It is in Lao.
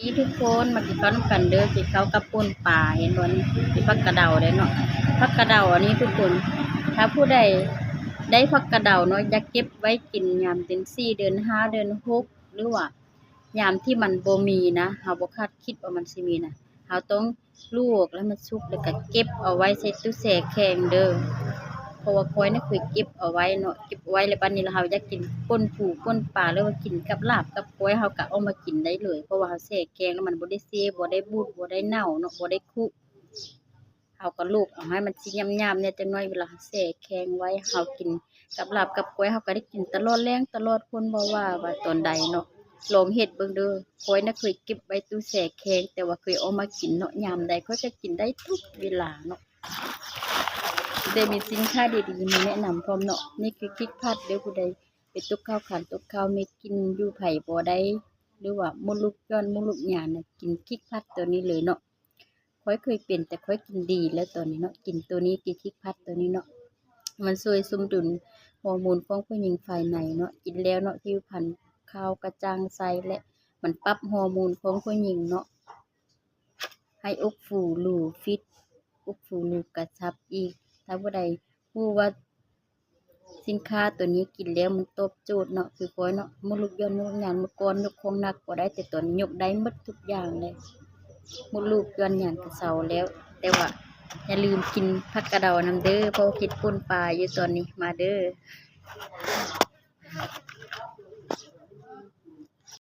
ນີ້ທຸກຄົນ ມາກິນເຂົ້ານຳກັນເດີ ກິນເຂົ້າກັບປົ່ນປາ ເຫັນບໍ່ນີ້ ມີຜັກກະເດົາເດ້ເນາະ ຜັກກະເດົາອັນນີ້ທຸກຄົນ ຖ້າຜູ້ໃດໄດ້ຜັກກະເດົາເນາະ ຢາກເກັບໄວ້ກິນຍາມເດືອນສີ່ ເດືອນຫ້າ ເດືອນຫົກ ຫຼືວ່າຍາມທີ່ມັນບໍ່ມີນະ ເຮົາບໍ່ຄາດຄິດວ່າມັນຊິມີນະ ເຮົາຕ້ອງ ລວກໃຫ້ມັນສຸກ ແລ້ວກະເກັບເອົາໄວ້ໃສ່ຕູ້ແຊ່ແຂງເດີ ເພາະວ່າຂ້ອຍນະເຄີຍເກັບເອົາໄວ້ເນາະ ເກັບເອົາໄວ້ແລ້ວບາດນີ້ລະເຮົາຢາກກິນປົ່ນປູ ປົ່ນປາ ຫຼືວ່າກິນກັບລາບກັບກ້ອຍ ເຮົາກະເອົາມາກິນໄດ້ເລີຍ ເພາະວ່າເຮົາແຊ່ແຂງແລ້ວມັນບໍ່ໄດ້ເຊ ບໍ່ໄດ້ບູດ ບໍ່ໄດ້ເນົ່າເນາະ ບໍ່ໄດ້ຄຸ ເຮົາກະລວກເອົາໃຫ້ມັນຊິຫຍາບໆແດ່ຈັກໜ້ອຍ ເວລາເຮົາແຊ່ແຂງໄວ້ ເຮົາກິນກັບລາບກັບກ້ອຍ ເຮົາກະໄດ້ກິນຕະຫຼອດແລງຕະຫຼອດຄົນ ບໍ່ວ່າ ວ່າຕອນໃດເນາະ ລອງເຮັດເບິ່ງເດີ ຂ້ອຍນະເຄີຍເກັບໄວ້ຕູ້ແຊ່ແຂງ ແຕ່ວ່າເຄີຍເອົາມາກິນເນາະ ຍາມໃດຂ້ອຍກະກິນໄດ້ທຸກເວລາເນາະ ແຕ່ມີສິນຄ້າດີໆມາແນະນຳພ້ອມເນາະ ນີ້ຄືຄິກພັດເດີ ຜູ້ໃດເປັນຕົກເຂົ້າຄັນຕົກເຂົ້າເມັດ ກິນຢູ່ໃຜບໍ່ໄດ້ ຫຼືວ່າມົດລູກຍ້ອນ ມົດລູກຍານນະ ກິນຄິກພັດໂຕນີ້ເລີຍເນາະ ຂ້ອຍເຄີຍເປັນ ແຕ່ຂ້ອຍກິນດີແລ້ວຕອນນີ້ເນາະ ກິນໂຕນີ້ ກິນຄິກພັດໂຕນີ້ເນາະ ມັນຊ່ວຍສົມດຸນຮໍໂມນຂອງຜູ້ຍິງພາຍໃນເນາະ ກິນແລ້ວເນາະ ຜິວພັນຂາວກະຈ່າງໃສ ແລະ ມັນປັບຮໍໂມນຂອງຜູ້ຍິງເນາະ ໃຫ້ອົບຟູຫຼູຟິດ ອົບຟູຫຼູກະຊັບອີກ ຖ້າຜູ້ໃດຮູ້ວ່າສິນຄ້າໂຕນີ້ກິນແລ້ວມັນຕອບໂຈດເນາະ ຄືຂ້ອຍເນາະ ມົດລູກຍ້ອນ ມົດລູກຍານ ມົດກ້ອນ ຍົກຂອງໜັກບໍ່ໄດ້ ແຕ່ຕອນນີ້ຍົກໄດ້ໝົດທຸກຢ່າງເລີຍ ມົດລູກຍ້ອນຍານກະເຊົາແລ້ວ ແຕ່ວ່າຢ່າລືມກິນຜັກກະເດົານຳເດີ ເພາະວ່າເຮັດປົ່ນປາຢູ່ຕອນນີ້ ມາເດີ.